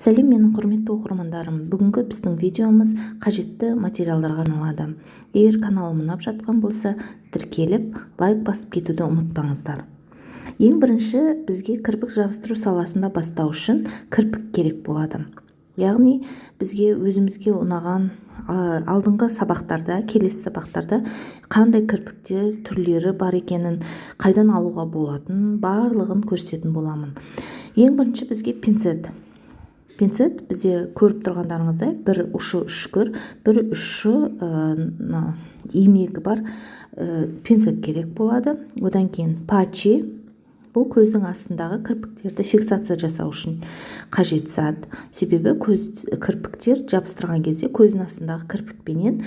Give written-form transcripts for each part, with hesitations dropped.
Сәлем, менің құрметті оқырмандарым! Бүгінгі біздің видеомыз қажетті материалдарға арналады. Егер каналым ұнап жатқан болса, тіркеліп, лайк басып кетуді ұмытпаңыздар. Ең бірінші бізге кірпік жабыстыру саласында бастау үшін кірпік керек болады. Яғни бізге өзімізге ұнаған, алдыңғы сабақтарда, келесі сабақтарда қандай кірпіктер түрлері бар екенін, қайдан алуға болатынын, барлығын көрсететін боламын. Ең бірінші бізге пинцет. Пинцет бізде, көріп тұрғандарыңыздай, бір ұшы үшкір, бір ұшы имегі бар пинцет керек болады. Одан кейін патчи. Бұл көздің астындағы кірпіктерді фиксация жасау үшін қажет зат, себебі көз кірпіктер жабыстырған кезде көздің астындағы кірпікпенен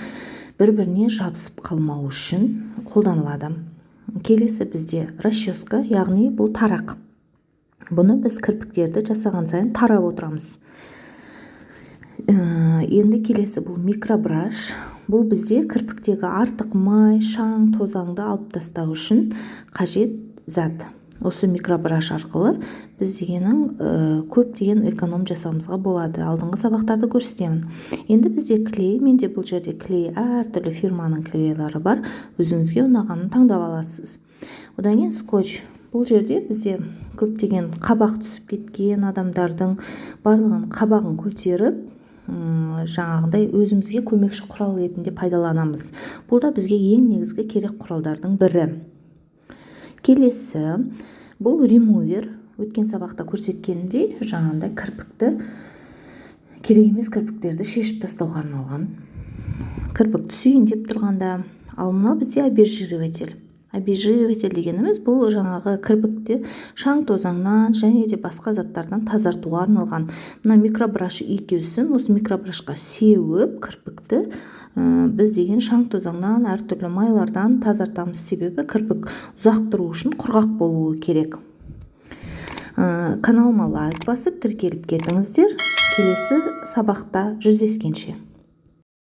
бір біріне жабысып қалмау үшін қолданылады. Келесі бізде расческа, яғни бұл тарақ. Бұны біз кірпіктерді жасаған сайын тарап отырамыз. Енді келесі бұл микробраш. Бұл бізде кірпіктегі артық май, шаң тозаңды алып тастау үшін қажет зат. Осы микробраш арқылы біз дегенің көптеген эконом жасауымызға болады. Алдыңғы сабақтарда көрсетемін. Енді бізде клей. Менде бұл жерде клей, әртүрлі фирманың клейлары бар, өзіңізге ұнағанын таңдап аласыз. Одан кейін скотч. Бұл жерде бізде көптеген қабақ түсіп кеткен адамдардың барлығын қабағын көтеріп, жаңағындай өзімізге көмекші құрал ретінде пайдаланамыз. Бұл да бізге ең негізгі керек құралдардың бірі. Келесі бұл ремувер. Өткен сабақта көрсеткенімдей, жаңағындай кірпікті, керек емес кірпіктерді шешіп тастауға арналған, кірпік түсейін деп тұрғанда. Ал мынау бізде обезжириватель. Обезжириватель дегеніміз бұл жаңағы кірпікті шаң тозаңнан және де басқа заттардан тазартуға арналған. Мына микробраш екеусін осы микробрашқа сеуіп, кірпікті біз деген шаң тозаңнан, әртүрлі майлардан тазартамыз, себебі кірпік ұзақ тұру үшін құрғақ болуы керек. Каналыма лайк басып, тіркеліп кетіңіздер. Келесі сабақта жүздескенше!